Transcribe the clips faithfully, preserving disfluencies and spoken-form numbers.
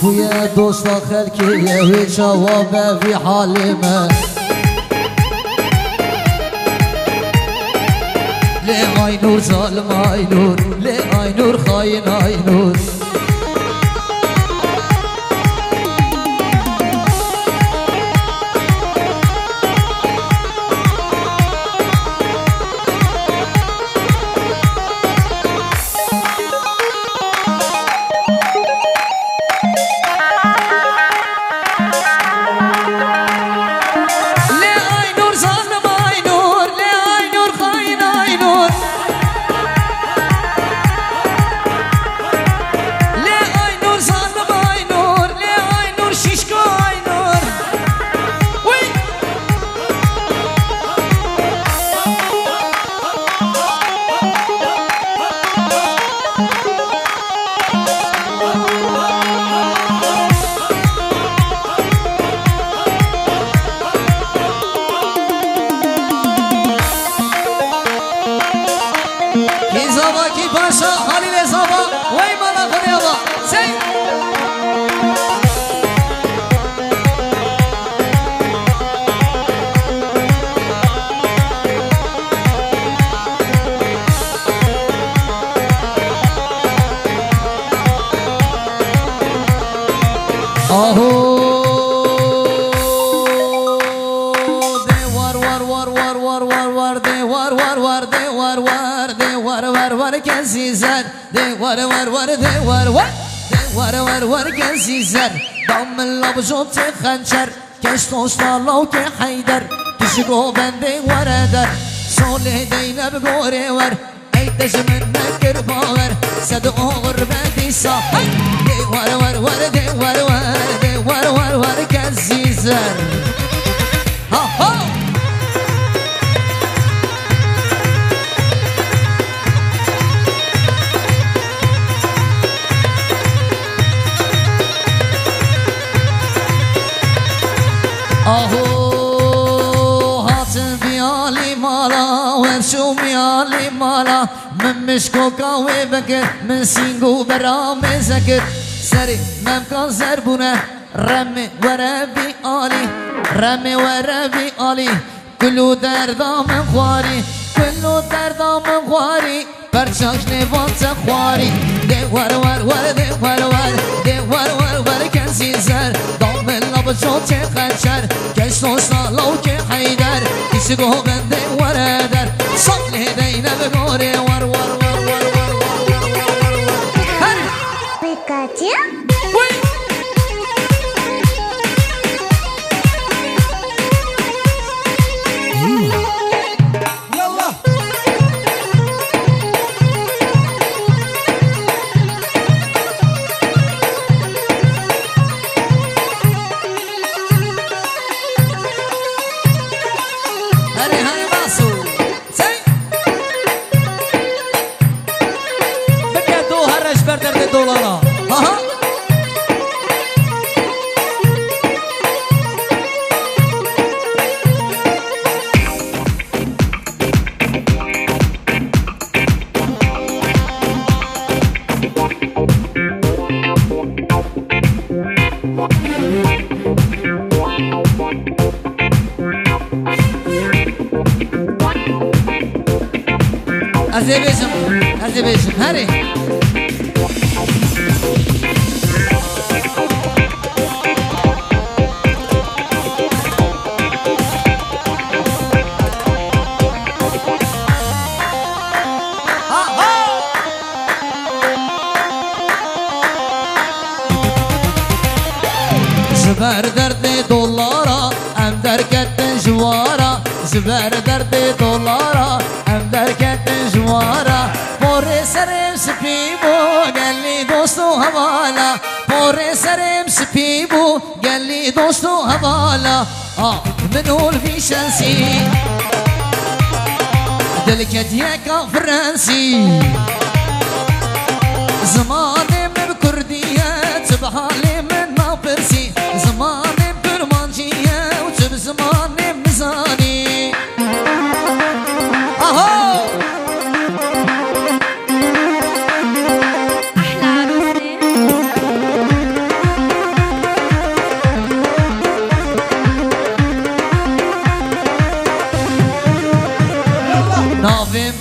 Bûye dosta xelkê ye, wê çawa be vî halê me. Lê Aynur zalim Aynur, lê Aynur xayîn Aynur. Lê Aynur zalim Aynur, lê Aynur xayîn Aynur. Lê Aynur zalim Aynur, lê Aynur şişko Aynur. Uy! Kî zava, kî paşa, Halîlê zava, wey mala Xwedê ava. Sey! Aho! De war, war, war, war, war, war, war, de war, war, war, de war, war, de war, war, war, kezî zer. De war, war, war, de war, war, de war, war, war, kezî zer. Damilla bi jotê xençer. Keş dosta lawkê Heyder, kişik o bendê were der. Solê deyne bi gorê wer, ey te ji min nekir bawer. Sed oxir be dîsa, hey! Dê were wer wer, dê were wer, dê were wer wer kezî zer. Ha ha! Aho hatin vî alî mala, wer çû vî alî mala. Min mişkoka wê vekir, min sîng û bera mêze kir. Serê memka zer bûne, remê were vî alî, remê were vî alî. Kul û derda min xwarî, kul û derda min xwarî. Perçaş nêvan te xwarî. Dê wer wer wer, dê wer wer, dê wer wer wer kezî zer. Damilla bi çotê xeçer. Keş dosta lawkê Heyder. Kişik o bendê were der. Salê deyne bi gorê wer wer wer wer wer wer wer wer wer. Her. Pikachu. Uy. Yallah. Herê, herê, baso. Sey. Bike do here ji ber derdê dolara. Aha. Ez ê bêjim, ez ê bêjim, herê. Ji ber derdê dolara em derketin ji wara, ji ber derdê dolara em derketin ji wara. Porê serê spî bû gelî dost û hevala, porê serê spî bû gelî dost û hevala. A min ol vî şensî dil ketiye ka frensî. Zimanê min kurdî ye, tu bi halê min napirsî. Zimanê min kurmancî ye û tu bi zimanê min zanî. Aho! Ahla Rûsê.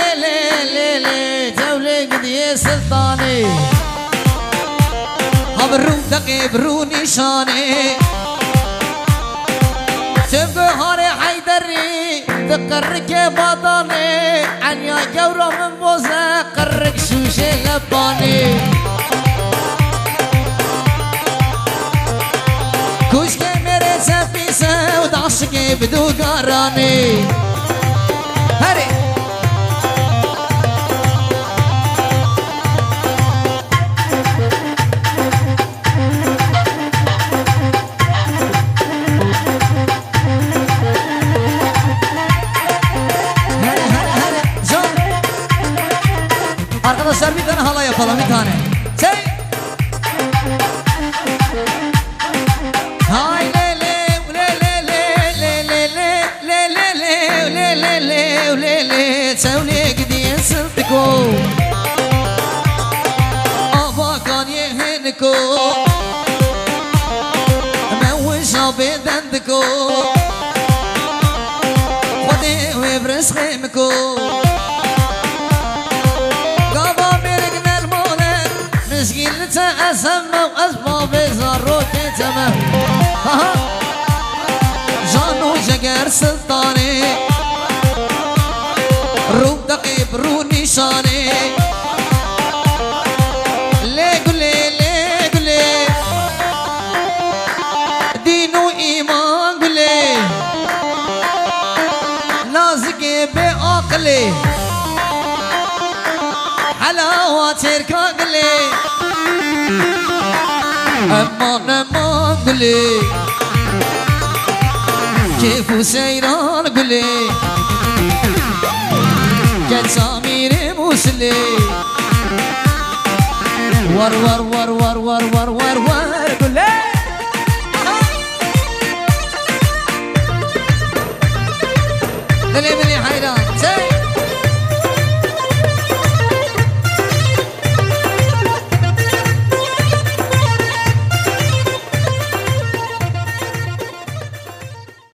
lê lê lê lê, tewlê gidiyê Siltanê. Ha bi rû deqê bi rû nîşanê. Çimku harê Heyderî, di qirrikê badanê. Enya gewra min boze, qirrik şûşê lepanê. Kuşkê mêrê çepîse û daşikê bi dû garanê. Herê. Herê, herê, herê. Can. Arkadaşlar, bir tane halay yapalım, bir tane. Çek. Hay lê lê, lê lê lê, lê lê lê, lê lê lê, lê lê lê, lê lê lê, lê lê lê, çewlê Ko Ava kaniyê hêniko, me wisa bêdendiko. Xwedê wê bi rizqê min ko. Gava mêrik nermane, mizgîn li te ez hemma û ez bavê zarokê te me. Aha! Can û jeger siltanê, rû deqê bi rû nîşanê. Lê gulê, lê gulê, dîn û îman gulê, nazikê bê aqilê, helawa çêrka gulê. Eman, eman gulê, kêf û seyran gulê, keça mîrê Mûsilê. War, war, war, war, war, war, war, war gulê. Dilê min ê heyran.